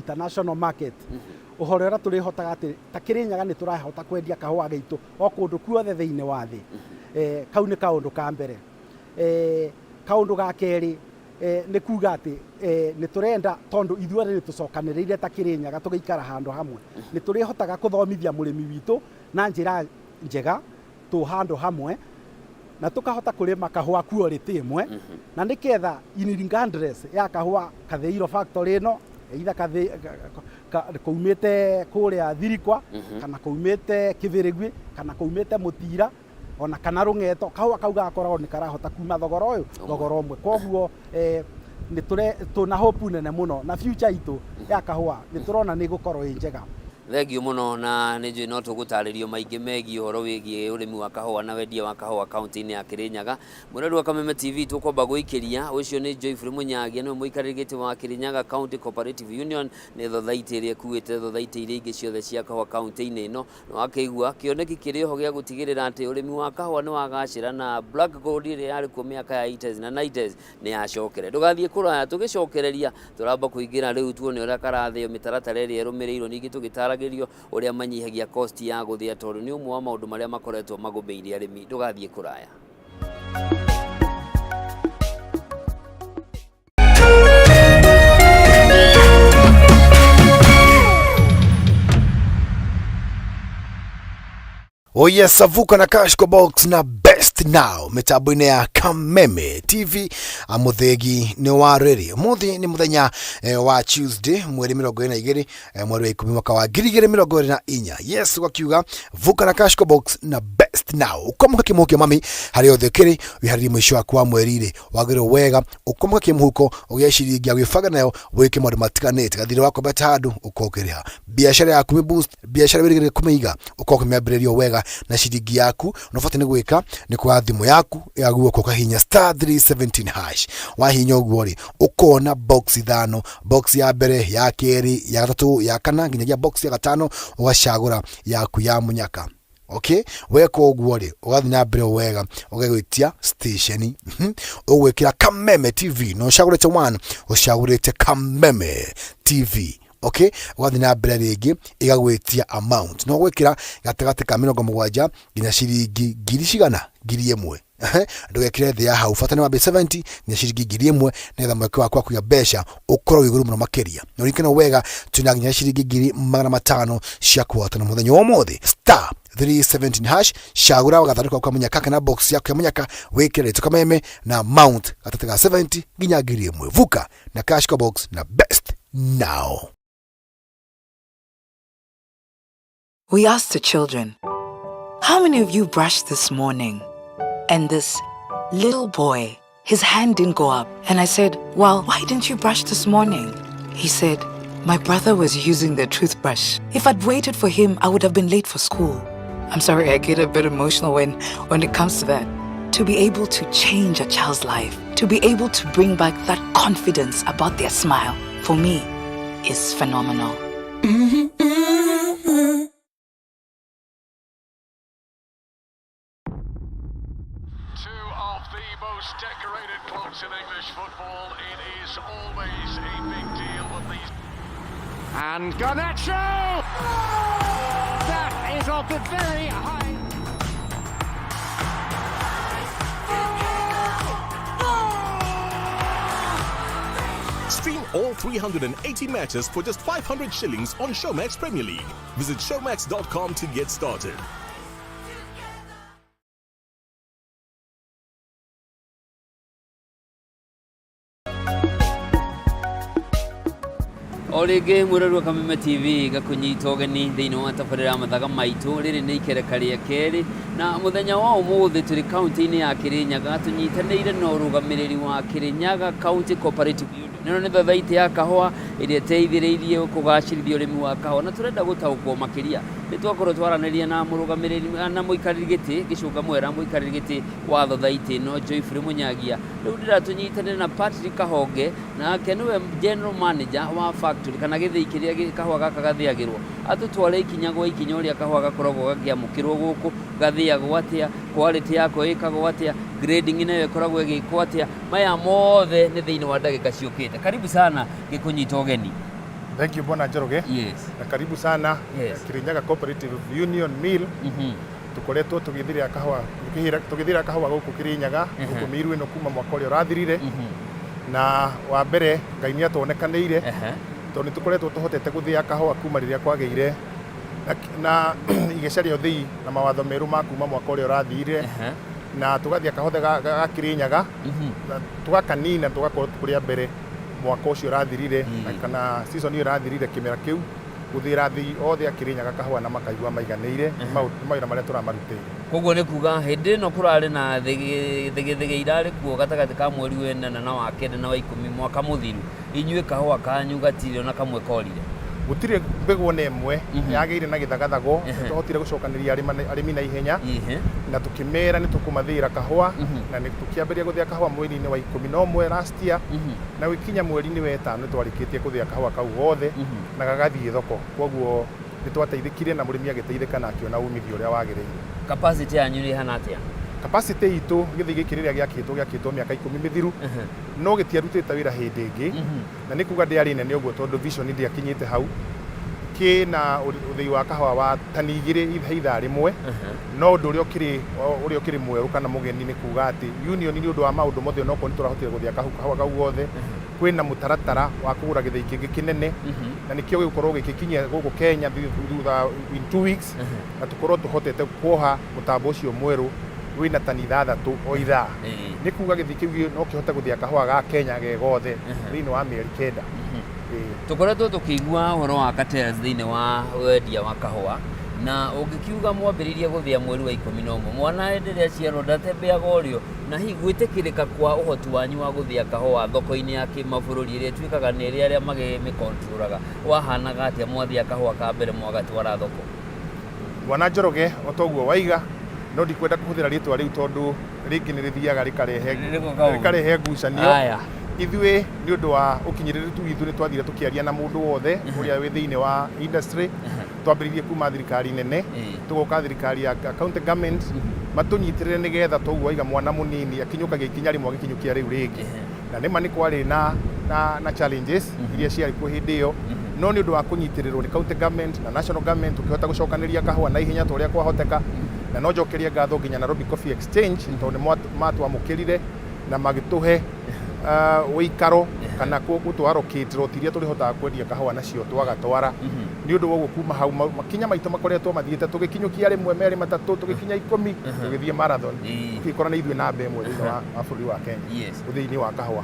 international market, ũhoro ũrĩa tũrĩhotaga atĩ ta Kĩrĩnyaga nĩ tũrahota kwendia kahũa gaitũ o kũndũ kuothe thĩinĩ wa thĩ. Kau nĩ kaũndũ ka mbere. Kaũndũ ga kerĩ nĩ kuga atĩ nĩ tũrenda, tondũ ithuothe nĩ tũcokanĩrĩire ta Kĩrĩnyaga tũgĩikara handũ hamwe, nĩ tũrĩhotaga kũthomithia mũrĩmi witũ na njĩra njega tũ handũ hamwe, na tũkahota kũrĩma kahũa quality ĩmwe, na nĩketha in regardless ya kahũa kathĩirwo factory ĩno, either kaumĩte kũrĩa Thirikwa, kana kaumĩte Kĩbĩrĩgwi, kana kaumĩte Mũtira, ona kana Rũng'eto, kahũa kau gagakoragwo nĩ karahota kuma thogora ũyũ, thogora ũmwe. Koguo nĩ tũna hope nene mũno na future itũ ya kahũa nĩ tũrona nĩ ĩgũkorwo ĩ njega. Thengiũ mũno, na nĩ njũĩ no tũgũtarĩrio maingĩ megiĩ ũhoro wĩgiĩ ũrĩmi wa kahũa na wendia wa kahũa kaunti-inĩ ya Kĩrĩnyaga. Mwĩrori wa Kameme TV, tũkwamba gũikĩria ũcio nĩ Joyfrey Mũnyagia, nĩwe mũikarĩri gĩtĩ wa Kĩrĩnyaga County Cooperative Union, nĩ thothaitĩ ĩrĩa ĩkuĩte thothaitĩ iria ingĩ ciothe cia kahũa kaunti-inĩ ĩno. Nĩ wakĩigua kĩoneki kĩrĩ oho gĩa gũtigĩrĩra atĩ ũrĩmi wa kahũa nĩ wagacĩra na Black Gold ĩrĩa yarĩ kuo mĩaka ya 80s na 90s nĩ yacokere. Ndũgathiĩ kũraya, tũgĩcokereria tũramba kũingĩra rĩu tuone ũrĩa karathĩo, mĩtaratara ĩrĩa ĩrũmĩrĩirwo, ningĩ tũgĩtaragĩrio ũrĩa manyihagia cost ya gũthĩa, tondũ nĩ ũmwe wa maũndũ marĩa makoretwo magũmĩire arĩmi. Ndũgathiĩ kũraya. Oh yes, avuka na Cash kwa Box na Best Now mitambo-inĩ ya Kameme TV. Mũthĩgi nĩ wa rĩrĩ ũmũthĩ nĩ mũthenya wa Tuesday, mweri 22, mweri wa 10, mwaka wa 2024. Yes, ũgakiuga vuka na Cash kwa Box na Best Now, ũkomoka kĩmũhuko mami harĩa othe ũkĩrĩ wĩharĩrie mũico waku wa mweri-rĩ wagĩrĩirwo wega ũkomoka kĩmũhuko ũgĩe ciringi ya gwĩbanga nayo wĩke maũndũ matiganĩte. Gathirĩ wakombete handũ ũkorwo ũkĩrĩha biacara yaku mĩ boost biacara wĩrĩgĩrĩre kũmĩiga, ũkorwo ũkĩmĩambĩrĩria wega na ciringi yaku. Na ũbatiĩ nĩ gwĩka nĩ kuoya thimũ yaku ya guoko, ũkahihinya *317#. Wahihinya ũguo rĩ, ũkona box ithano, box ya mbere, ya kerĩ, ya gatatũ, ya kana, nginyagia box ya gatano, ũgacagũra yaku ya mũnyaka. Okay, weka ũguo rĩ, ũgathiĩ na mbere wega ũgagwĩtia station, ũgwĩkĩra Kameme TV na ũcagũrĩte one, ũcagũrĩte Kameme TV. Okay, ũgathiĩ na mbere rĩngĩ ĩgagwĩtia amount, no gwĩkĩra gatagatĩ ka 70 nginya ciringi ngiri cigana, 1000. Ndũgekĩre thĩ ya hau, bata nĩ wambe 70 nginya ciringi 1000, nĩgetha mweke waku wa kũiga mbeca ũkorwo wĩ igũrũ mũno makĩria. Na ũririkane wega twĩna nginya ciringi 500,000 cia kũhotana mũthenya wa ũmũthĩ. *317#, cagũra gathandũkũ ka mũnyaka kana box yaku ya mũnyaka, wĩkĩre rĩtwa Kameme na amount gatagatĩ ka 70 nginya 1000. Vuka na Cash Box na Best Now. We asked the children, "How many of you brushed this morning?" And this little boy, his hand didn't go up. And I said, "Well, why didn't you brush this morning?" He said, "My brother was using the toothbrush. If I'd waited for him, I would have been late for school." I'm sorry, I get a bit emotional when it comes to that. To be able to change a child's life, to be able to bring back that confidence about their smile, for me, is phenomenal. Two of the most decorated clubs in English football. It is always a big deal when these. And Garnacho! That is of the very high. Stream all 380 matches for just 500 shillings on Showmax Premier League. Visit showmax.com to get started. O rĩngĩ mwĩrori wa Kameme TV, gakũnyita ũgeni thĩinĩ wa tabarĩra ya mathaga maitũ. Rĩrĩ nĩ ikereka rĩa kerĩ, na mũthenya wa ũmũthĩ tũrĩ kaunti-inĩ ya Kĩrĩnyaga, tũnyitanĩire na ũrũgamĩrĩri wa Kĩrĩnyaga County Cooperative Union. Ĩno nĩ thathaitĩ ya kahũa ĩrĩa ĩteithĩrĩirie kũgacĩrithia ũrĩmi wa kahũa, na tũrenda gũtaũkwo makĩria. Nĩ twakorwo twaranĩria na mũrũgamĩrĩri na mũikarĩri gĩtĩ gĩcũnga mwera, mũikarĩri gĩtĩ wa thothaitĩ ĩno Joyfrey Mũnyagia. Rĩu ndĩrenda tũnyitanĩre na Patrick Kahonge, nake nĩwe general manager wa factory kana gĩthĩi kĩrĩa kahũa gaka gathĩagĩrwo, atũtware ikinya gwa ikinya ũrĩa kahũa gakoragwo gakĩamũkĩrwo gũkũ, gathĩagwo atĩa, quality yako ĩkagwo atĩa, grading nayo ĩkoragwo ĩgĩkwo atĩa. Maya mothe nĩ thĩinĩ wa ndagĩka ciũkĩte. Karibu sana, gĩkũnyita ũgeni. Thank you, Bwana Njoroge. Na karibu sana. Kirinyaga Cooperative Union Mill. Tukoretwo tũgĩthirĩra kahũa, tũgĩthirĩra kahũa gũkũ Kirinyaga, gũkũ Miru ĩno, kuma mwaka ũrĩa ũrathirire. Na wa mbere, Ngai nĩ atuonekanĩire, tondũ nĩ tũkoretwo tũhotete gũthĩa kahũa kuma rĩrĩa kwagĩire na igeca rĩa ũthĩi na mawatho merũ ma kuma mwaka ũrĩa ũrathirire, na tũgathĩa kahũa ga Kirinyaga na tũgakanina, tũgakorwo tũrĩa mbere mwaka ũcio ũrathirire na kana season ĩyo ĩrathirire, kĩmera kĩu, gũthĩra athĩi othe a Kirinyaga kahũa na makaigua maiganĩire nĩ mawĩra marĩa tũramarutĩire. Koguo nĩ kuga hĩndĩ ĩno kũrarĩ na thĩgĩthĩgĩ irarĩ kuo gatagatĩ ka mweri wa ĩnana na wa kenda na wa 10 mwaka mũthiru, inyuĩ kahũa kanyu gatirĩ ona kamwe korire? Gũtirĩ mbegũ ona ĩmwe yagĩire na gĩthagathago. Twahotire gũcokanĩria arĩmi na ihenya na tũkĩmera nĩ tũkũmathĩĩra kahũa, na nĩ tũkĩambĩrĩria gũthĩa kahũa mweri-inĩ wa 11 last year, na gũkinya mweri-inĩ wa ĩtano nĩ twarĩkĩtie gũthĩa kahũa kau gothe na gagathiĩ thoko. Koguo nĩ twateithĩkire na mũrĩmi agĩteithĩka na akĩona umithio ũrĩa wagĩrĩire. Capacity yanyu nĩ ĩhana atĩa? Capacity itũ, gĩthĩi gĩkĩ rĩrĩa gĩakĩtwo mĩaka 10 mĩthiru, no gĩtiarutĩte wĩra hĩndĩ ĩngĩ, na nĩ kuga ndĩarĩ nene ũguo tondũ vision ndĩakinyĩte hau. Kĩna ũthĩi wa kahũa wa tani 2 he ithaa rĩmwe. No ũndũ ũrĩa ũkĩrĩ mwerũ kana mũgeni nĩ kuga atĩ union, nĩ ũndũ wa maũndũ mothe, onokorwo nĩ tũrahotire gũthĩa kahũa kau gothe, kwĩna mũtaratara wa kũgũra gĩthĩi kĩngĩ kĩnene, na nĩkĩo gĩgũkorwo gĩgĩkinyia gũkũ Kenya thutha in 2 weeks, na tũkorwo tũhotete kuoha mũtambo ũcio mwerũ wĩna tani 6 o ithaa. Nĩ kuga gĩthii kĩu no kĩhote gũthĩa kahũa ga Kenya ge gothe thĩinĩ wa mĩeri 9. Tũkoretwo tũkĩigua ũhoro wa cartels thĩinĩ wa wendia wa kahũa, na ũngĩkiuga mwambĩrĩirie gũthĩa mweri wa 11, mwana hĩndĩ ĩrĩa aciarwo ndatembeaga ũrĩo. Na hihi gwĩtĩkĩrĩka kwa ũhoti wanyu wa gũthĩa kahũa thoko-inĩ ya kĩmabũrũri ĩrĩa ĩtuĩkaga nĩ ĩrĩa arĩa magĩmĩkontrolaga wahanaga atĩa mwathĩa kahũa ka mbere mwagatwara thoko? Bwana Njoroge, o toguo waiga, no ndikwenda kũhũthĩra rĩtwa rĩu tondũ rĩngĩ nĩ rĩthiaga rĩkarehe Rĩrĩkũ kaũndũ? rĩkarehe ngucanio. Aya. Ithuĩ nĩ ũndũ wa ũkinyĩrĩru witũ nĩ twathire tũkĩaria na mũndũ wothe ũrĩa wĩ thĩinĩ wa industry. Twambĩrĩirie kuma thirikari nene, tũgoka thirikari ya county government, matũnyitĩrĩre nĩgetha toguo waiga, mwana mũnini akinyũkagia ikinya rĩmwe agĩkinyũkia rĩu rĩngĩ. Na nĩma nĩ kwarĩ na challenges iria ciarĩ kuo hĩndĩ ĩyo, no nĩ ũndũ wa kũnyitĩrĩrwo nĩ county government na national government, tũkĩhota gũcokanĩria kahũa na ihenya ta ũrĩa kwahoteka. Na no njokerie ngatho nginya Nairobi Coffee Exchange, tondũ nĩ matwamũkĩrire na magĩtũhe ũikaro kana gũtũ allocate lot iria tũrĩhotaga kwendia kahũa nacio twagatwara. Nĩ ũndũ wa ũguo, kuma hau makinya maitũ makoretwo mathiĩte tũgĩkinyũkia rĩmwe, merĩ, matatũ, tũgĩkinya 10, tũgĩthiĩ marathon, tũgĩkora nĩ ithuĩ namba ĩmwe thĩinĩ wa bũrũri wa Kenya ũthĩinĩ wa kahũa.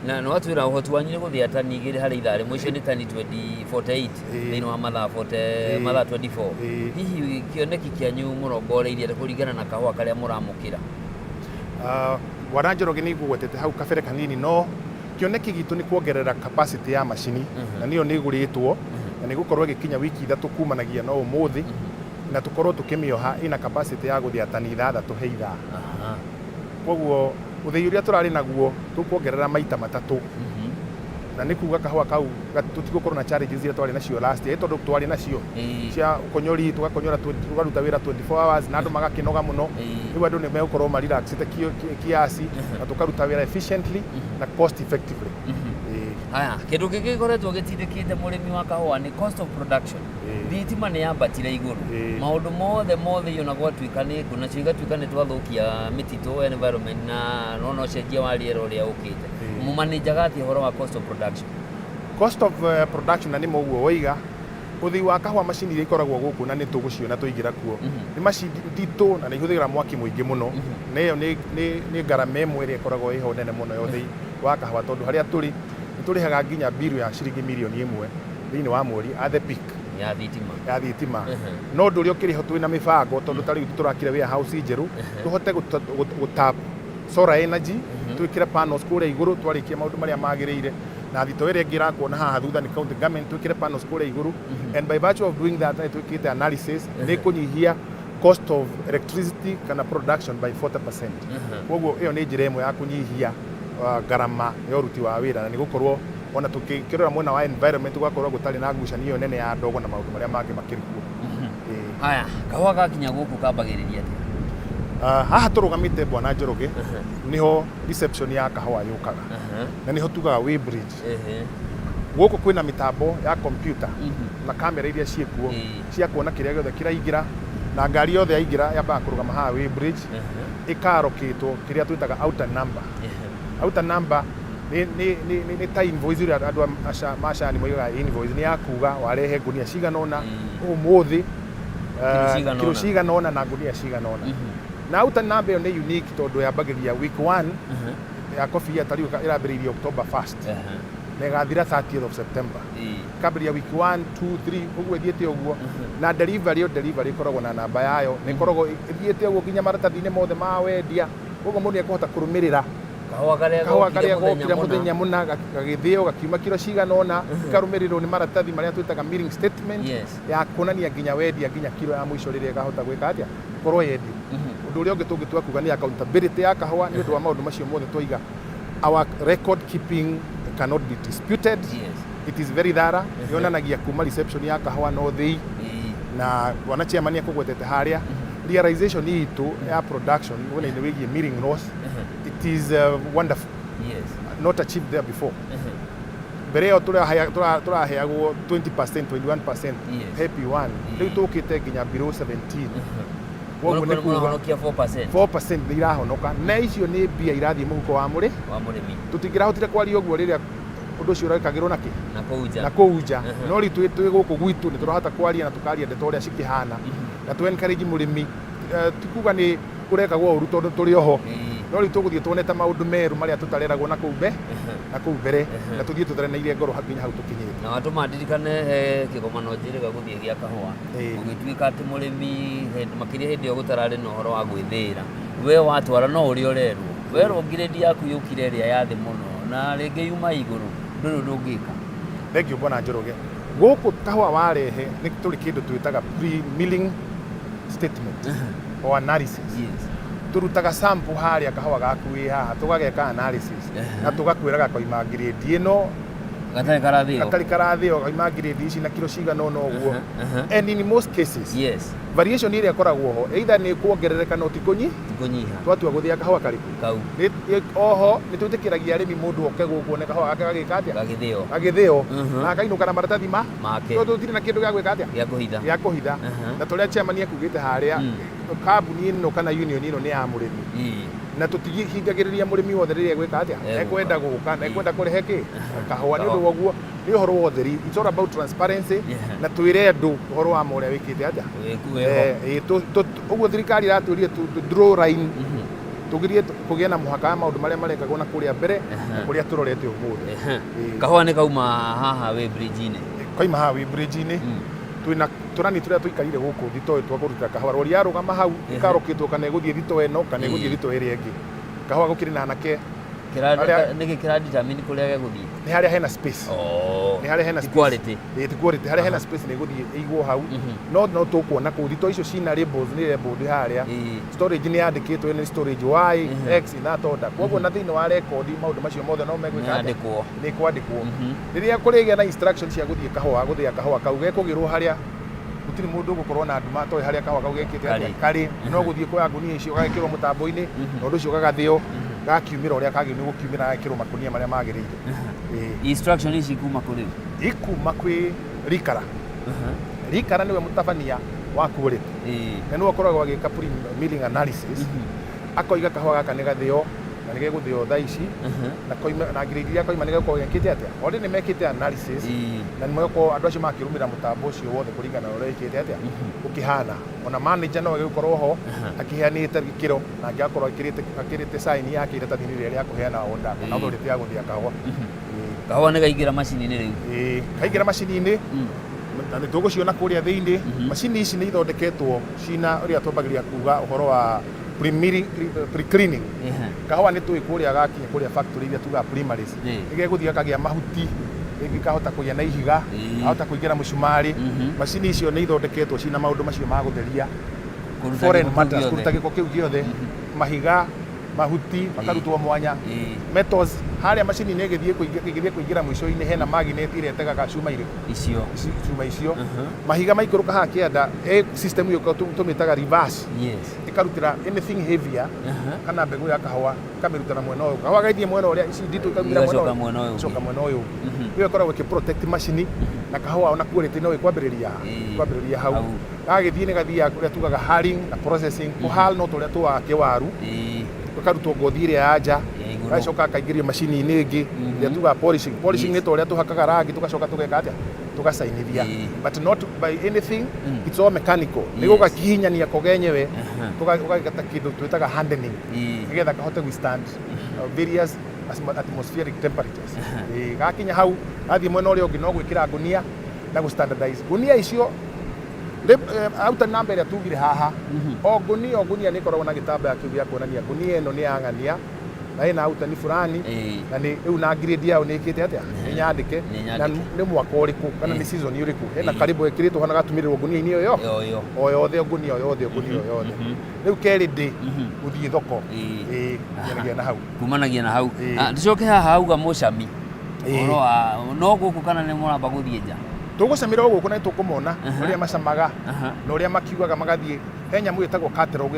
Na nĩ watwĩra ũhoti wanyu nĩ gũthĩa tani 2 harĩ ithaa rĩmwe, icio nĩ tani 20 48 thĩinĩ wa mathaa 40, mathaa 24. Hihi kĩoneki kĩanyu mũrongoreirie atĩa kũringana na kahũa karĩa mũramũkĩra? Bwana Njoroge, nĩ ngũgwetete hau kabere kanini, no kĩoneki gitũ nĩ kuongerera capacity ya macini, na nĩyo nĩ ĩgũrĩtwo na nĩ gũkorwo ĩgĩkinya wiki 3 kumanagia no ũmũthĩ, na tũkorwo tũkĩmĩoha ĩna capacity ya gũthĩa tani 6 he ithaa. Koguo ũthĩi ũrĩa tũrarĩ naguo tũkuongerera maita matatũ, na nĩ kuga kahũa kau tũtigũkorwo na challenges iria twarĩ nacio last year, tondũ twarĩ nacio cia ũkonyori, tũgakonyora, tũkaruta wĩra 24 hours na andũ magakĩnoga mũno. Rĩu andũ nĩ megũkorwo marelaxĩte kiasi na tũkaruta wĩra efficiently na cost effectively. Haya, kĩndũ kĩngĩ gĩkoretwo gĩtindĩkĩte mũrĩmi wa kahũa nĩ cost of production. Thitima nĩ yambatire igũrũ. Maũndũ mothe mothe ona gwatuĩka nĩ ngũ nacio igatuĩka nĩ twathũkia mĩtitũ, environment, na nona ũcenjia wa rĩera ũrĩa ũkĩte. Mũmanĩnjaga atĩa ũhoro wa cost of production? Cost of production, na nĩ ũguo waiga, ũthĩi wa kahũa, macini iria ikoragwo gũkũ na nĩ tũgũciona tũingĩra kuo, nĩ macini nditũ na nĩ ihũthĩraga mwaki mũingĩ mũno, na ĩyo nĩ ngarama ĩmwe ĩrĩa ĩkoragwo ĩho nene mũno ya ũthĩi wa kahũa, tondũ harĩa tũrĩ nĩ tũrĩhaga nginya biru ya ciringi mirioni 1 thĩinĩ wa mweri at the peak. Ya thitima? Ya thitima. No ũndũ ũrĩa ũkĩrĩ ho, twĩna mĩbango, tondũ ta rĩu tũrakire warehouse njerũ, tũhote gũtap solar energy, twĩkĩre panels kũrĩa igũrũ twarĩkia maũndũ marĩa magĩrĩire na thito ĩrĩa ĩngĩ ĩrakuona haha thutha nĩ county government, twĩkĩre panels kũrĩa igũrũ, and by virtue of doing that, nĩ twĩkĩte analysis, nĩ kũnyihia cost of electricity kana production by 40%. Koguo ĩyo nĩ njĩra ĩmwe ya kũnyihia ngarama ya ũruti wa wĩra, na nĩ gũkorwo ona tũkĩrora mwena wa environment gũgakorwo gũtarĩ na ngucanio ĩyo nene ya ndogo na maũndũ marĩa mangĩ makĩrĩ kuo. Haya, kahũa gakinya gũkũ kambagĩrĩria atĩa? Haha tũrũgamĩte, Bwana Njoroge, niho reception ya kahũa yũkaga, na niho tugaga weighbridge. Gũkũ kwĩna mĩtambo ya computer na kamera iria ciĩkuo cia kuona kĩrĩa gĩothe kĩraingĩra, na ngari yothe yaingĩra yambaga kũrũgama haha weighbridge, ĩkarokĩtwo kĩrĩa twĩtaga outer number. Outer number nĩ ta invoice ĩrĩa andũ a macani moigaga invoice nĩ ya kuga warehe ngunia cigana ũna ũmũthĩ, Kiro cigana kiro ũna. Cigana ũna na ngunia cigana ũna. Na outer number ĩyo nĩ unique tondũ yambagĩrĩria week 1 ya coffee, ta rĩu ĩrambĩrĩirie October 1st na ĩgathira 30th of September. Ĩkambĩrĩria week 1, 2, 3, ũguo ĩthiĩte ũguo. Na delivery, o delivery ĩkoragwo na namba yayo, na ĩkoragwo ĩthiĩte ũguo nginya maratathi-inĩ mothe ma wendia. Koguo mũndũ nĩekũhota kũrũmĩrĩra kahũa karĩa kahũa gokire karĩa mũthenya gokire mũna. Mũthenya mũna, gagĩthĩo gakiuma kiro cigana ũna, ikarũmĩrĩrwo nĩ maratathi marĩa twĩtaga milling statement ya kuonania nginya wendia nginya kiro ya mũico rĩrĩa ĩkahota gwĩka atĩa, gũkorwo yendio. Ũndũ ũrĩa ũngĩ tũngĩtua kuga nĩ accountability ya kahũa. Nĩ ũndũ wa maũndũ macio mothe twaiga, our record keeping cannot be disputed. It is very thorough. Yonanagia kuma reception ya kahũa no thĩi na bwana chairman akũgwetete harĩa realization itũ ya production mwena-inĩ wĩgiĩ milling loss. It is wonderful, not achieved there before. Mbere ĩyo tũraheagwo 20%, 21% he P1. Rĩu tũkĩte nginya below 17. Koguo nĩ kuga Mũrahonokia 4%. 4% nĩ irahonoka, na icio nĩ mbia irathiĩ mũhuko wa mũrĩ wa mũrĩmi. Tũtingĩrahotire kwaria ũguo rĩrĩa ũndũ ũcio ũrekagĩrwo na kĩ na kũu nja. Na kũu nja. No rĩu twĩ gũkũ gwitũ nĩ tũrahota kwaria na tũkaria ndeto ũrĩa cikĩhana, na tũ encourage mũrĩmi. Ti kuga nĩ kũrekagwo ũru tondũ tũrĩ oho, no rĩu tũgũthiĩ tuonete maũndũ merũ marĩa tũtareragwo na kũu mbe na kũu mbere, na tũthiĩ tũtheranĩirie ngoro nginya hau tũkinyĩte. Na watũma ndirikane he kĩgomano njĩrĩga gũthiĩ gĩa kahũa, ũgĩtuĩka atĩ mũrĩmi makĩria hĩndĩ ĩyo gũtararĩ na ũhoro wa gwĩthĩĩra, we watwara no ũrĩa ũrerwo, werwo ngirĩndi yaku yũkire ĩrĩa ya thĩ mũno na rĩngĩ yuma igũrũ, ndũrĩ ũndũ ũngĩka. Thank you, bwana Njoroge. Gũkũ kahũa warehe nĩ tũrĩ kĩndũ twĩtaga pre-milling statement or analysis. Tũrutaga sample harĩa kahũa gaku wĩ haha, tũgageka analysis na tũgakwĩra gakoima grade ĩno. Gatarĩ karathĩo. Gatarĩ karathĩo, gakoima grade ici na kiro cigana ũna ũguo. And in most cases variation ĩrĩa ĩkoragwo ho either nĩ kuongerereka no ti kũnyi Kũnyiha. Twatua gũthĩa kahũa karĩkũ? Kau. Oho nĩ twĩtĩkĩragia arĩmi mũndũ oke gũkũ one kahũa gake gagĩka atĩa. Gagĩthĩo. Gagĩthĩo na akainũka na maratathi ma make. Tondũ tũtirĩ na kĩndũ gĩa gwĩka atĩa? Gĩa kũhitha. Gĩa kũhitha. Na tũrĩa chairman ekugĩte harĩa, kambuni ĩno kana union ĩno nĩ ya mũrĩmi, na tũtigihingagĩrĩria mũrĩmi wothe rĩrĩa egwĩka atĩa. Egũka. Ekwenda gũka na ekwenda kũrehe kĩ kahũa. Nĩ ũndũ wa ũguo nĩ ũhoro wa ũtheri. It's all about transparency, na twĩre andũ ũhoro wa ma ũrĩa wĩkĩte atĩa. Wĩho. Ũguo thirikari ĩratwĩrire tu draw line, tũgirie kũgĩa na mũhaka wa maũndũ marĩa marekagwo na kũrĩa mbere na kũrĩa tũrorete ũmũthĩ. Kahũa nĩ kauma haha wĩ bridge-inĩ. Kaima haha wĩ bridge-inĩ. Twĩna tũrani tũrĩa tũikarire gũkũ thitoo twa kũrutĩra kahũa. Rori yarũgama hau, ĩkarokĩtwo kana ĩgũthiĩ thitoo ĩno kana ĩgũthiĩ thitoo ĩrĩa ĩngĩ. Kahũa gũkĩrĩ na anake Nĩkĩ kĩradetermine kũrĩa gegũthiĩ? Nĩ harĩa hena space. Nĩ harĩa hena Ti space. Quality. Ĩĩ, ti quality. Harĩa hena space nĩ ĩgũthiĩ ĩigwo hau. No tũkuona kũu thitoo icio cina labels, nĩ labeled harĩa. Storage nĩ yandĩkĩtwo nĩ storage Y, X in that order. Koguo na thĩinĩ wa record maũndũ macio mothe no megwĩka atĩa? Nĩ yandĩkwo. Nĩ kwandĩkwo. Rĩrĩa kũrĩgĩa na instruction cia gũthiĩ kahũa, gũthĩa kahũa kau gekũgĩrwo harĩa, gũtirĩ mũndũ ũgũkorwo na nduma atoĩ harĩa kahũa kau gekĩte atĩa. Karĩ. Karĩ no gũthiĩ kuoya ngunia icio, gagekĩrwo mũtambo-inĩ, na ũndũ ũcio gagathĩo, gakiumĩra ũrĩa kagĩrĩirwo nĩ gũkiumĩra, gagekĩrwo makũnia marĩa magĩrĩire. Instruction ici kuma kũrĩ? Ikuma kwĩ Rikara. Rikara nĩwe mũtabania wa quality na nĩwe ũkoragwo agĩka pre-milling analysis, akoiga kahũa gaka nĩ gathĩo na nĩ gegũthĩo thaa ici na koima na grade iria koima nĩ gegũkorwo gekĩte atĩa. Already nĩ mekĩte analysis na nĩ megũkorwo andũ acio makĩrũmĩrĩra mũtambo ũcio wothe kũringana na ũrĩa wĩkĩte atĩa ũkĩhana. Ona manager no egũkorwo ho akĩheanĩte gĩkĩro na angĩ agakorwo ekĩrĩte sign yake iratathi-inĩ rĩrĩa rĩa kũheana order kana authority ya gũthĩa kahũa. Kahũa nĩ kaingĩra macini-inĩ rĩu. Ĩĩ, kaingĩra macini-inĩ na nĩ tũgũciona kũrĩa thĩinĩ. Macini ici nĩ ithondeketwo cina ũrĩa twambagĩrĩria kuga ũhoro wa pre-cleaning. Kahũa nĩ tũĩ kũrĩa gakinya kũrĩa factory iria tugaga primaries, nĩ gegũthiĩ gakagĩa mahuti, rĩngĩ kahota kũgĩa na ihiga, kahota kũingĩra mũcumarĩ. Macini icio nĩ ithondeketwo cina maũndũ macio ma gũtheria Kũruta foreign gĩko kĩu matters, gĩothe. Kũruta gĩko kĩu gĩothe, mahiga, mahuti makarutwo mwanya, metals. Harĩa macini-inĩ ĩgĩthiĩ kũingĩra mũico-inĩ hena magnet ĩrĩa ĩtegaga cuma irĩkũ? Icio. Cuma icio, mahiga maikũrũka haha kĩanda, system ĩyo tũmĩtaga reverse, ĩkarutĩra anything heavier kana mbegũ ya kahũa, ĩkamĩruta na mwena ũyũ. Kahũa gaithiĩ mwena ũrĩa, ici nditũ ikaumĩra mwena Igacoka ũyũ. Mwena ũyũ ũngĩ. Igacoka mwena ũyũ ũngĩ. Ĩyo ĩkoragwo ĩkĩ protect macini na kahũa ona quality no ĩkwambĩrĩria kwambĩrĩria hau. Hau. Gagĩthiĩ nĩ gathiaga kũrĩa tugaga hulling na processing. Kũ hull no tũrĩa tũwaga kĩwaru, gakarutwo ngothi ĩrĩa ya nja, Ya igũrũ. gagacoka gakaingĩrio macini-inĩ ĩngĩ ĩrĩa tugaga polishing. Polishing nĩ ta ũrĩa tũhakaga rangi, tũgacoka tũgeka atĩa? Tũgacainithia. But not by anything, it's all mechanical. Nĩ gũgakihinyania ko genyewe, tũgagĩta kĩndũ twĩtaga hardening, nĩgetha kahote withstand various atmospheric temperatures. Gakinya hau, gathiĩ mwena ũrĩa ũngĩ no gwĩkĩra ngũnia na gũ standardize ngũnia icio. Auta namba ĩrĩa tugire haha, o ngũnia nĩ ĩkoragwo na gĩtambaya kĩu gĩa kuonania ngũnia ĩno nĩ ya ng'ania na ĩna autani fulani, na nĩ rĩu na grade yao nĩ ĩkĩte atĩa, nĩ nyandĩke, Nĩ na nyandĩke. nĩ mwaka ũrĩkũ kana nĩ season ũrĩkũ, hena karĩmbo ĩkĩrĩtwo hana gatumĩrĩrwo ngũnia-inĩ ĩyo Yo yo. O yothe, ngũnia o yothe, ngũnia o yothe. Rĩu kerĩ ndĩ gũthiĩ thoko. Nginya na hau. Kumanagia na hau. Ĩĩ. Ah, tucoke haha auga mũcami. Ĩĩ. Ũhoro wa no gũkũ kana nĩ mũramba gũthiĩ nja? Tũgũcamĩra o gũkũ na nĩtũkũmona ũrĩa macamaga na ũrĩa makiugaga magathiĩ. He nyamũ ĩtagwo catalog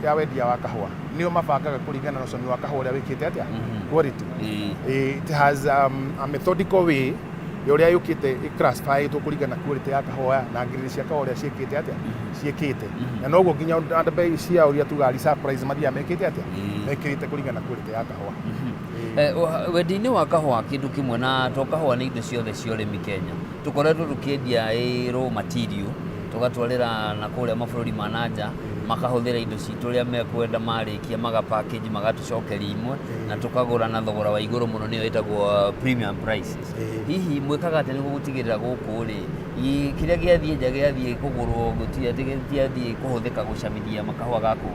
ya wendia wa kahũa, nĩo mabangaga kũringana na ũcami wa kahũa ũrĩa wĩkĩte atĩa, quality. It has a methodical way ya ũrĩa yũkĩte ĩclassifyĩtwo kũringana na quality ya kahũa na grade cia kahũa ũrĩa ciĩkĩte atĩa, ciĩkĩte, na noguo nginya andũ bei ciao iria tugaga reserve price mathiaga mekĩte atĩa, mekĩrĩte kũringana na quality ya kahũa. Wendia-inĩ wa kahũa, kĩndũ kĩmwe na to kahũa, nĩ indo ciothe cia ũrĩmi Kenya tũkoretwo tũkĩendia ĩ raw material, tũgatwarĩra na kũrĩa mabũrũri ma na nja, makahũthĩra indo citũ ũrĩa mekwenda, marĩkia maga package, magatũcokeria imwe na tũkagũra na thogora wa igũrũ mũno, nĩyo ĩtagwo premium prices. Hihi mwĩkaga atĩa nĩguo gũtigĩrĩra gũkũ rĩ, kĩrĩa gĩathiĩ nja gĩathiĩ kũgũrwo gũtirĩ atĩ gĩtiathiĩ kũhũthĩka gũcamithia makahũa gaku?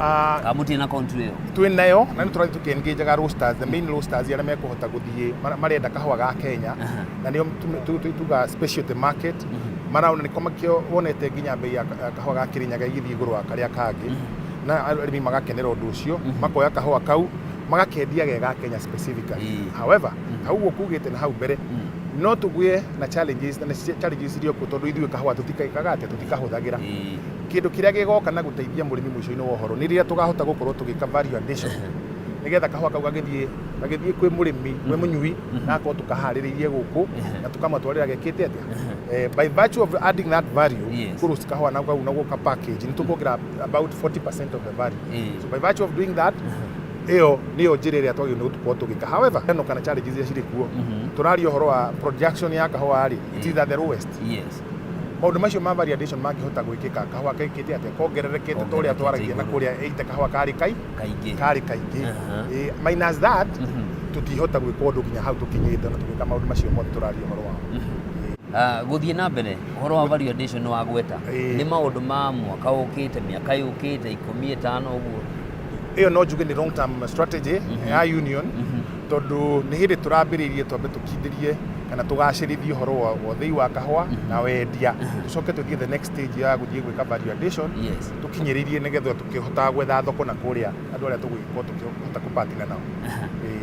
Ah, Kana mũtirĩ na control ĩyo? Twĩ nayo na nĩ tũrathiĩ tũkĩengajaga roasters, the main roasters arĩa mekũhota gũthiĩ marenda kahũa ga Kenya, na nĩo tuga specialty market maraona nĩko makĩo wonete nginya bei ya kahũa ga Kĩrĩnyaga ĩgĩthiĩ igũrũ wa karĩa kangĩ, na arĩmi magakenera ũndũ ũcio, makoya kahũa kau magakendia ge ga Kenya specifically. However, hau ũguo kugĩte na hau mbere no tũgĩe na challenges, na nĩ challenges iria kuo, tondũ ithuĩ kahũa tũtikaikaga atĩa, tũtikahũthagĩra. Kĩndũ kĩrĩa gĩgoka na gũteithia mũrĩmi mũico-inĩ wa ũhoro nĩ rĩrĩa tũkahota gũkorwo tũgĩka value addition, nĩgetha kahũa kau gagĩthiĩ kwĩ mũrĩmi, kwĩ mũnyui, na akorwo tũkaharĩrĩirie gũkũ na tũkamatwarĩra gekĩte atĩa. By virtue of adding that value, kũrũci kahũa na kau na gũka package, nĩ tũkuongerera about 40% of the value. So by virtue of doing that, ĩyo nĩyo njĩra ĩrĩa twagĩrĩirwo nĩ gũkorwo tũgĩka. However, no kana challenges iria cirĩ kuo, tũraria ũhoro wa production ya kahũa rĩ, it is at the lowest. Maũndũ macio ma value addition mangĩhota gwĩkĩka, kahũa kekĩte atĩa, kongererekete ta ũrĩa twaragia na kũrĩa ĩite kahũa karĩ kai Kaingĩ. Karĩ kaingĩ. Minus that, tũtihota gwĩka ũndũ nginya hau tũkinyĩte na tũgĩka maũndũ macio mothe tũraria ũhoro wao. Ah, gũthiĩ na mbere ũhoro wa value addition nĩ wagweta, nĩ maũndũ ma mwaka ũkĩte, mĩaka yũkĩte 15 ũguo? Ĩyo no njuge nĩ long term strategy ya union, tondũ nĩ hĩndĩ tũrambĩrĩirie twambe tũkindĩrie kana tũgacĩrithie ũhoro wa ũthĩi wa kahũa na wendia, tũcoke tũthiĩ the next stage ya gũthiĩ gwĩka value addition, tũkinyĩrĩirie nĩgetha tũkĩhotaga gwetha thoko na kũrĩa andũ arĩa tũgũgĩkorwo tũkĩhota kũpartner nao.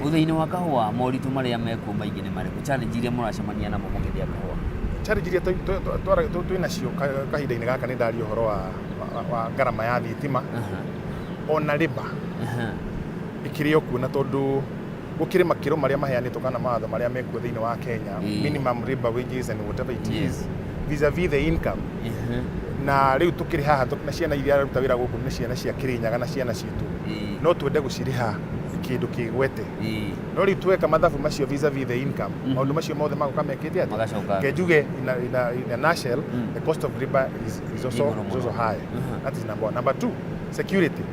Ũthĩi-inĩ wa kahũa, moritũ marĩa mekuo maingĩ nĩ marĩkũ, challenge iria mũracemania namo mũgĩthĩa kahũa? Challenge iria twĩ nacio kahinda-inĩ gaka, nĩ ndaria ũhoro wa ngarama ya thitima ona rĩba ĩkĩrĩ o kuo, na tondũ gũkĩrĩ makĩro marĩa maheanĩtwo kana mawatho marĩa mekuo thĩinĩ wa Kenya, minimum labor wages and whatever it is vis-a-vis the income. Na rĩu tũkĩrĩ haha na ciana iria aruta wĩra gũkũ nĩ ciana cia Kĩrĩnyaga na ciana citũ, no twende gũcirĩha kĩndũ kĩgwete, no rĩu tweka mathabu macio vis-a-vis the income, maũndũ macio mothe magoka mekĩte atĩa? Magacoka. Ke njuge in a nutshell, the cost of labor is also, Igũrũ is also mũno. high. That is number one. Number two, security.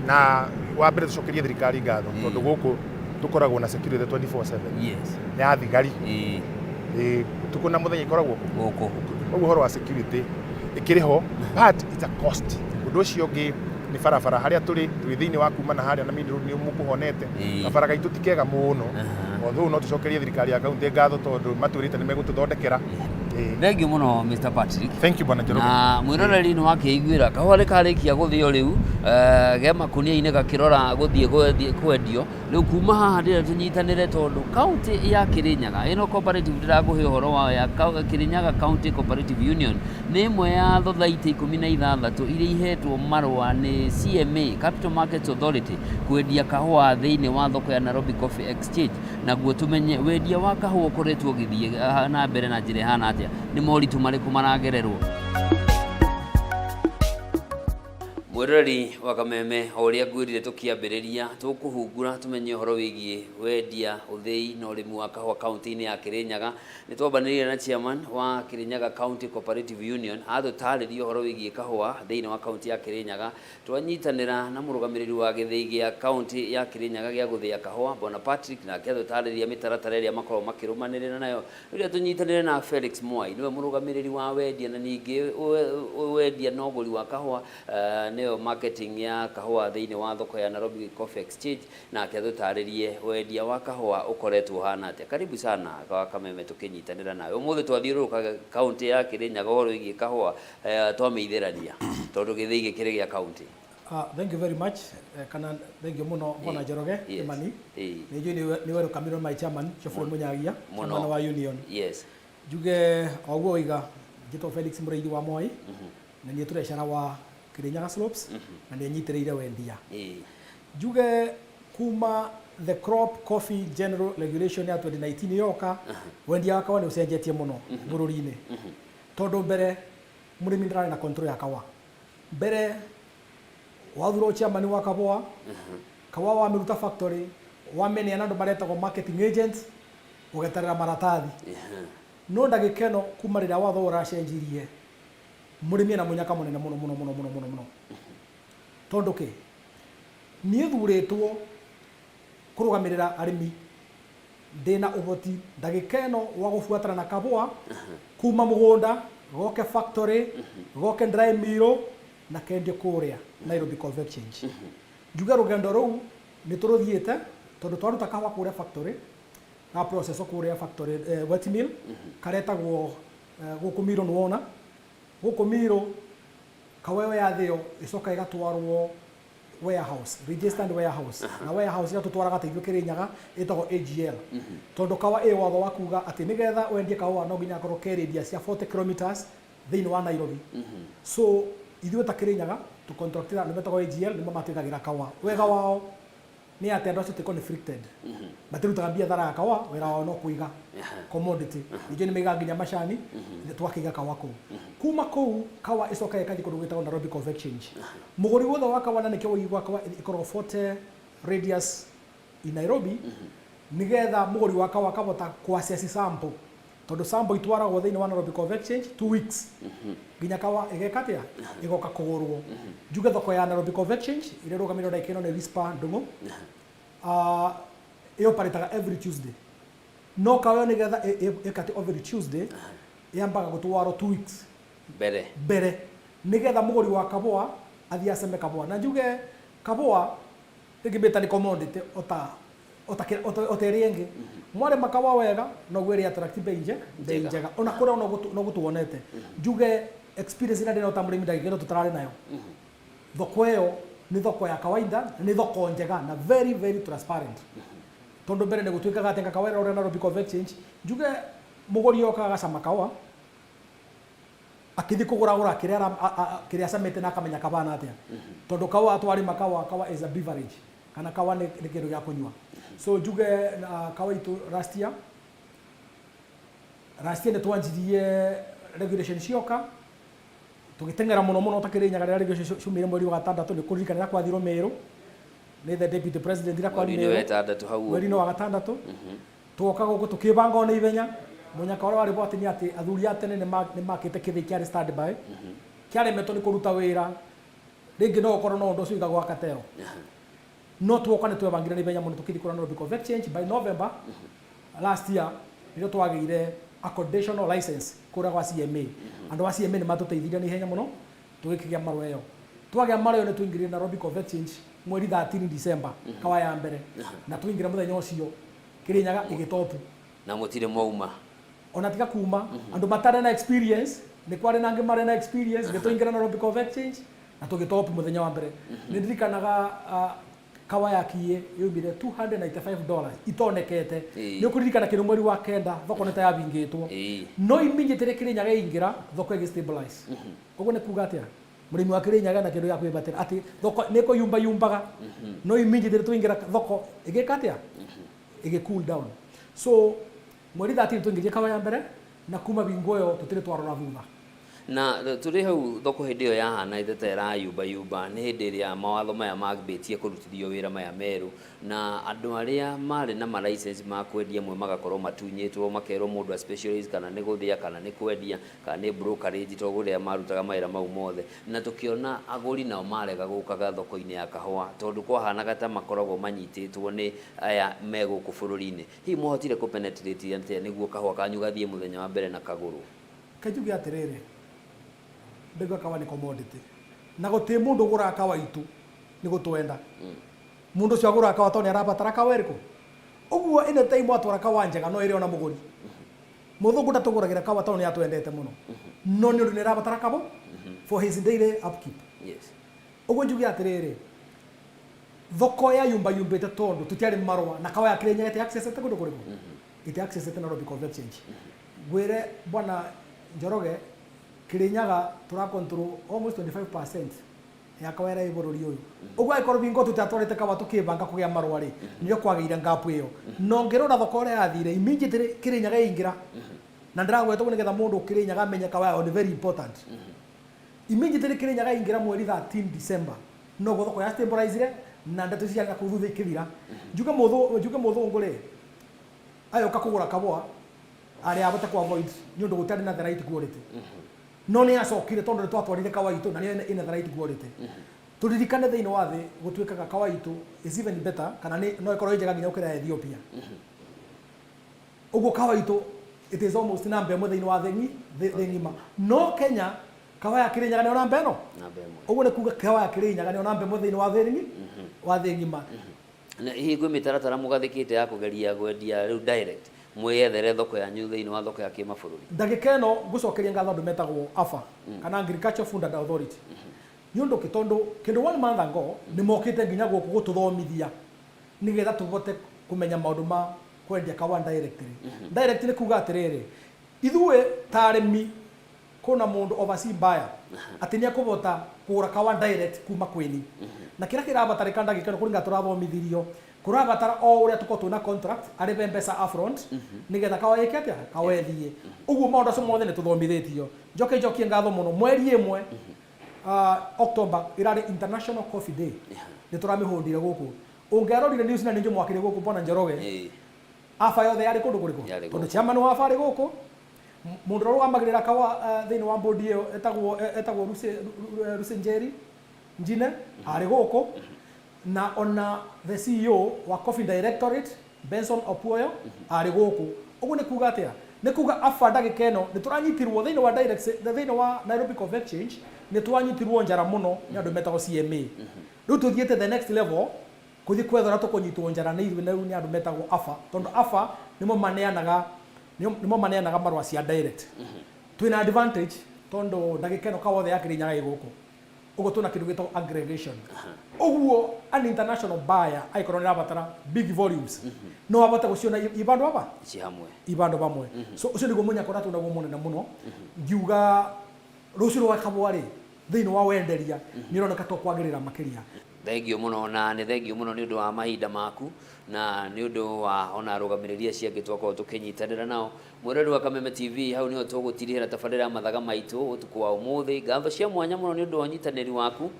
Na wa mbere tũcokerie thirikari ngatho, tondũ gũkũ tũkoragwo na security 24/7 ya thigari. Ũtukũ na mũthenya ikoragwo kũ gũkũ. Koguo ũhoro wa security ĩkĩrĩ ho, but it's a cost. Ũndũ ũcio ũngĩ nĩ barabara harĩa tũrĩ thĩinĩ wa kuma na harĩa na main road nĩ mũkũhonete, kabara gaitũ ti kega mũno, although no tũcokerie thirikari ya kaunti ngatho tondũ matwĩrĩte nĩ megũtũthondekera. Thank you mũno, Mr Patrick. Thank you, bwana Njoroge. Na mwĩroreri nĩ wakĩiguĩra kahũa nĩ karĩkia gũthĩo rĩu, ge makunia-inĩ gakĩrora gũthiĩ kwendio. Rĩu kuma haha ndĩrenda tũnyitanĩre tondũ kaunti ya Kĩrĩnyaga ĩno cooperative ndĩrakũhe ũhoro wayo ya Kĩrĩnyaga County Cooperative Union nĩ ĩmwe ya thothaitĩ 16 iria ihetwo marũa nĩ CMA, Capital Markets Authority, kwendia kahũa thĩinĩ wa thoko ya Nairobi Coffee Exchange. Naguo tũmenye wendia wa kahũa ũkoretwo ũgĩthiĩ na mbere na njĩra ĩhana atĩa, nĩ moritũ marĩkũ maragererwo. Mwĩroreri wa Kameme, o ũrĩa ngwĩrire tũkĩambĩrĩria, tũkũhungura tũmenye ũhoro wĩgiĩ wendia, ũthĩi na ũrĩmi wa kahũa kaunti-inĩ ya Kĩrĩnyaga. Nĩ twambanĩrĩire na chairman wa Kĩrĩnyaga County Cooperative Union, atũtarĩria ũhoro wĩgiĩ kahũa thĩinĩ wa kaunti ya Kĩrĩnyaga. Twanyitanĩra na mũrũgamĩrĩri wa gĩthĩi gĩa kaunti ya Kĩrĩnyaga gĩa gũthĩa kahũa, Bwana Patrick, nake atũtarĩria mĩtaratara ĩrĩa makoragwo makĩrũmanĩrĩra nayo. Rĩrĩa tũnyitanĩre na Felix Mwai, nĩwe mũrũgamĩrĩri wa wendia na ningĩ wendia na ũgũri wa kahũa, nĩyo marketing ya kahũa thĩinĩ wa thoko ya Nairobi Coffee Exchange, nake atũtarĩrie wendia wa kahũa ũkoretwo ũhana atĩa. Karibu sana kwa Kameme tũkĩnyitanĩra nawe. Ũmũthĩ twathiũrũrũka kaunti ya Kĩrĩnyaga ũhoro wĩgiĩ kahũa, twamĩithĩrania tondũ gĩthĩi gĩkĩrĩ gĩa kaunti. Thank you very much. Kana thank you muno, bwana Njoroge. Kimani. Nĩ njũĩ nĩ werũkamirwo my chairman Geoffrey Munyagia, chairman wa union. Njuge o ũguo oiga, njĩtwo Felix Mũrĩithi wa Mwai na niĩ treasurer wa Kirinyaga Slopes na nĩ nyitĩrĩire wendia. Njuge kuma the Crop Coffee General Regulation ya 2019 yoka, wendia wa kawa nĩ ũcenjetie mũno bũrũri-inĩ, tondũ mbere mũrĩmi ndararĩ na control ya kawa. Mbere wathurwo chairman wa kaboa, kawa wamĩruta factory, wamĩneana andũ maretagwo marketing agents, ũgeterera maratathi. No ndagĩka ĩno, kuma rĩrĩa watho ũracenjirie, mũrĩmi ena mũnyaka mũnene mũno mũno mũno mũno mũno mũno, tondũ kĩ niĩ thurĩtwo kũrũgamĩrĩra arĩmi, ndĩna ũhoti ndagĩka ĩno wa gũbuatana na kabũa kuma mũgũnda goke factory, goke dry mill na kendio kũrĩa Nairobi Coffee Exchange. Njuge rũgendo rũu nĩ tũrũthiĩte, tondũ twaruta kahũa kũrĩa factory, ga process kũrĩa factory, wet mill, karetagwo gũkũ mill. Nĩ wona gũkũ mill kawa ĩyo yathĩo ĩcoka ĩgatwarwo warehouse, registered warehouse, na warehouse ĩrĩa tũtwaraga ta ithuĩ Kĩrĩnyaga ĩtagwo AGL, tondũ kawa ĩ watho wa kuga atĩ nĩgetha wendie kahũa no nginya gakorwo ke radius ya 40 kilometers thĩinĩ wa Nairobi. So ithuĩ ta Kĩrĩnyaga tũcontractĩra andũ metagwo AGL, nĩmo matwĩkagĩra kawa. Wega wao nĩ atĩ andũ acio ti conflicted, matirutaga biathara ya kawa, wĩra wao no kũiga commodity. Ningĩ nĩ maigaga nginya macani, twakĩiga kawa kũu. Kuma kũu kawa ĩcokaga ĩkathiĩ kũndũ gwĩtagwo Nairobi Coffee Exchange. Mũgũri wothe wa kawa, na nĩkĩo ũigua kawa ĩkoragwo 40 radius in Nairobi, nigetha mũgũri wa kawa akahota kũ-access sample, tondũ sample itwaragwo thĩinĩ wa Nairobi Coffee Exchange 2 weeks nginya kawa ĩgeka atĩa, ĩgoka kũgũrwo. Njuge thoko ya Nairobi Coffee Exchange ĩrĩa ĩrũgamĩrĩirwo ndagĩka ĩno nĩ Rispa Ndung'u, ĩoparĩtaga every Tuesday. No kawa ĩyo nĩgetha ĩkate every Tuesday, yambaga gũtwarwo 2 weeks mbere. Mbere, nigetha mũgũri wa kabũa athiĩ aceme kabũa. Na njuge kabũa rĩngĩ mbĩta nĩ commodity ota ĩrĩa ĩngĩ. Mwarĩma kawa wega, noguo ĩrĩ attract bei njega. Njega. Ona kũrĩa no gũtuonete, njuge experience ĩrĩa ndĩnayo ta mũrĩmi ndagĩka ĩno tũtararĩ nayo, thoko ĩyo nĩ thoko ya kawaida na nĩ thoko njega na very very transparent, tondũ mbere nĩ gũtuĩkaga atĩ kawa ĩrĩa ũrĩa Nairobi Coffee Exchange, njuge mũgũri oka agacama kawa, akĩthiĩ kũgũragũra kĩrĩa kĩrĩa acamĩte na akamenya kabana atĩa, tondũ kawa twarĩma kawa is a beverage, kana kawa nĩ kĩndũ gĩa kũnyua. So njuge kawa itũ last year nĩ twanjirie regulation cioka, tũgĩteng'era mũno mũno ta Kĩrĩnyaga. Rĩrĩa regulation ciumire mweri wa gatandatũ, nĩ kũririkana rĩrĩa kwathirwo Mĩrũ nĩ the deputy president, rĩrĩa kwari mweri-inĩ wa Mĩrũ ĩtandatũ hau mweri-inĩ ũguo. Wa gatandatũ twoka gũkũ tũkĩbanga ona ihenya. Mũnyaka ũrĩa warĩ bwati nĩ atĩ athuri a tene nĩ makĩte kĩthĩi kĩarĩ standby, kĩaremetwo nĩ kũruta wĩra rĩngĩ, no ũkorwo no ũndũ ũcio wĩkagwo Akatero. No tuoka nĩ twebangire na ihenya mũno, tũkĩthiĩ kũrĩa Nairobi Coffee Exchange. By November last year nĩrĩo twagĩire a conditional license kũrĩa gwa CMA. Andũ a CMA nĩ matũteithirie na ihenya mũno, tũgĩkĩgĩa marũa ĩyo. Twagĩa marũa ĩyo, nĩ twaingĩrire Nairobi Coffee Exchange mweri 13 December, kawa ya mbere, na twaingĩra mũthenya ũcio Kĩrĩnyaga ĩgĩtopu. Na mũtirĩ mwauma. Ona tiga kuma andu matarĩ na experience, nĩ kwarĩ na angĩ marĩ na experience. Gĩtũingĩra Nairobi Coffee Exchange na tũgĩtop mũthenya wa mbere. Nĩ ndirikanaga kawa ya kiĩ yaumire $295 itonekete. Nĩ ũkũririkana kĩndũ mweri wa kenda thoko nĩ ta yabingĩtwo, no immediately Kĩrĩnyaga ĩingĩra, thoko ĩgĩ stabilize. Ũguo nĩ kuga atĩa? Mũrĩmi wa Kĩrĩnyaga na kĩndũ gĩa kwĩbatĩra atĩ thoko nĩ ĩkũyumba yumbaga, no immediately tũingĩra, thoko ĩgĩka atĩa? Ĩgĩ cool down. So mweri 13 tũingĩrie kawa ya mbere, na kuma bingo ĩyo tũtirĩ twarora thutha. Na tũrĩ hau, thoko hĩndĩ ĩyo yahana ĩte ta ĩrayumbayumba, nĩ hĩndĩ ĩrĩa mawatho maya mambĩtie kũrutithio wĩra maya merũ, na andũ arĩa marĩ na ma license ma kwendia amwe magakorwo matunyĩtwo, makerwo mũndũ a specialist kana nĩ gũthĩa, kana nĩ kwendia, kana nĩ brokerage, to kũrĩa marutaga mawĩra mau mothe. Na tũkĩona agũri nao marega gũkaga thoko-inĩ ya kahũa, tondũ kwahanaga ta makoragwo manyitĩtwo nĩ aya me gũkũ bũrũri-inĩ. Hihi mwahotire kũ penetrate atĩa nĩguo kahũa kanyu gathiĩ mũthenya wa mbere na kagũrwo? Kanjuge atĩrĩrĩ, ndaigua kawa nĩ commodity, na gũtirĩ mũndũ ũgũraga kawa itũ nĩ gũtwenda. Mũndũ ũcio agũraga kawa tondũ nĩ arabatara kawa ĩrĩkũ. Ũguo anytime watwara kawa njega, no ĩrĩ ona mũgũri. Mũthũngũ ndatũgũragĩra kawa tondũ nĩ atwendete mũno, no nĩ ũndũ nĩ arabatara kabo for his daily upkeep. Ũguo njuge atĩrĩrĩ, thoko ya yumba yumbĩte tondũ tũtiarĩ marũa, na kawa ya Kĩrĩnyaga ĩtĩ accessete kũndũ kũrĩkũ? Ĩtĩ accessete Nairobi Coffee Exchange. Ngwĩre, bwana Njoroge, Kĩrĩnyaga tũra control almost 25% ya kawa ĩrĩa ĩ bũrũri ũyũ. Ũguo angĩkorwo bingo tũtiatwarĩte kawa tũkĩbanga kũgĩa marũa rĩ, nĩrĩo kwagĩire gap ĩyo. No ngĩrora thoko ũrĩa yathire immediately Kĩrĩnyaga ĩingĩra, na ndĩragweta ũguo nĩgetha mũndũ Kĩrĩnyaga amenye kawa yao nĩ very important. Immediately Kĩrĩnyaga ĩingĩra mweri 13 December, noguo thoko ya stabilizire na ndeto ici ciarĩ na kũu thutha ikĩthira. Njuge mũthũngũ rĩ agĩũka kũgũra kabũa arĩ abote ku avoid nĩ ũndũ gũtiarĩ na the right quality, no nĩ acokire tondũ nĩ twatwarire kawa itũ na nĩyo ĩna the right quality. Tũririkane thĩinĩ wa thĩ gũtuĩkaga kawa itũ is even better, kana nĩ no ĩkorwo ĩ njega nginya gũkĩra ya Ethiopia. Ũguo kawa itũ it is almost namba ĩmwe thĩinĩ wa thĩ ng'ima. No Kenya kawa ya Kĩrĩnyaga nĩyo namba ĩno. Namba ĩmwe. Ũguo nĩ kuga kawa ya Kĩrĩnyaga nĩyo namba ĩmwe thĩinĩ wa thĩ ng'ima. Na hihi kwĩ mĩtaratara mũgathĩkĩte ya kũgeria kwendia rĩu direct, mwĩyethere thoko yanyu thĩinĩ wa thoko ya kĩmabũrũri? Ndagĩka ĩno ngũcokeria ngatho andũ metagwo AFA, kana Agriculture Food and Authority. Nĩ ũndũ kĩ? Tondũ kĩndũ one month ago nĩ mokĩte nginya gũkũ gũtũthomithia nĩgetha tũhote kũmenya maũndũ ma kwendia kawa directly. Direct nĩ kuga atĩrĩrĩ, ithuĩ ta arĩmi, kuna mũndũ overseas buyer atĩ nĩ ekũhota kũgũra kawa direct kuma kwĩni. Na kĩrĩa kĩrabatarĩka ndagĩka ĩno, kũringana tũrathomithirio, kũrabatara o ũrĩa tũkorwo twĩna contract, arĩhe mbeca upfront nĩgetha kawa ĩke atĩa? Kawa ĩthiĩ. Ũguo maũndũ acio mothe nĩ tũthomithĩtio. Njoke njokie ngatho mũno, mweri ĩmwe October ĩrarĩ International Coffee Day, nĩ tũramĩhũndire gũkũ. Ũngĩarorire news na nĩ mwakire gũkũ, bwana Njoroge, AFA yothe yarĩ kũndũ kũrĩkũ? Yarĩ Tondũ gũkũ. Chairman wa AFA arĩ gũkũ, mũndũ ũrĩa ũrũgamagĩrĩra kawa thĩinĩ wa board ĩyo etagwo Lucy Njeri Njine arĩ gũkũ, na ona the CEO wa Coffee Directorate Benson Opuoyo arĩ gũkũ. Ũguo nĩ kuga atĩa? Nĩ kuga AFA ndagĩka ĩno nĩ tũranyitirwo thĩinĩ wa direct, thĩinĩ wa Nairobi Coffee Exchange, nĩ twanyitirwo njara mũno nĩ andũ metagwo CMA. Rĩu tũthiĩte the next level kũthiĩ kwetha ũrĩa tũkũnyitwo njara nĩ ithuĩ rĩu nĩ andũ metagwo AFA, tondũ AFA nĩmo maneanaga marũa cia direct. Twĩna advantage tondũ ndagĩka ĩno kawa othe ya Kĩrĩnyaga ĩ gũkũ. Ũguo twĩna kĩndũ gĩtagwo aggregation. Ũguo an international buyer angĩkorwo nĩ arabatara big volumes, no abote gũciona i bandũ hapa Ci hamwe. I bandũ pamwe. So ũcio nĩguo mũnyaka ũrĩa twĩnaguo mũnene mũno. Ngiuga rũciũ rwa kabũa rĩ, thĩinĩ wa wenderia nĩ ũroneka to kwagĩrĩra makĩria. Thengio mũno, na nĩ thengio mũno nĩ ũndũ wa mahinda maku na nĩ ũndũ wa ona arũgamĩrĩri acio angĩ twakorwo tũkĩnyitanĩra nao. Mwĩrori wa Kameme TV, hau nĩho tũgũtirihĩra tabarĩra ya mathaga maitũ ũtukũ wa ũmũthĩ. Ngatho cia mwanya mũno nĩ ũndũ wa ũnyitanĩri waku.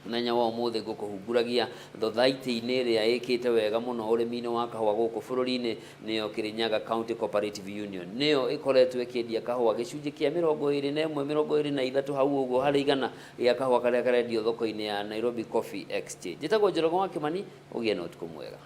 Mũthenya wa ũmũthĩ ngũkũhunguragia thothaitĩ-inĩ ĩrĩa ĩkĩte wega mũno ũrĩmi-inĩ wa kahũa gũkũ bũrũri-inĩ, nĩyo Kirinyaga County Cooperative Union. Nĩyo ĩkoretwo ĩkĩendia kahũa gĩcunjĩ kĩa 21, 23 hau ũguo harĩ igana gĩa kahũa karĩa karendio thoko-inĩ ya Nairobi Coffee Exchange. Njĩtagwo Njoroge wa Kĩmani, ũgĩe na ũtukũ mwega.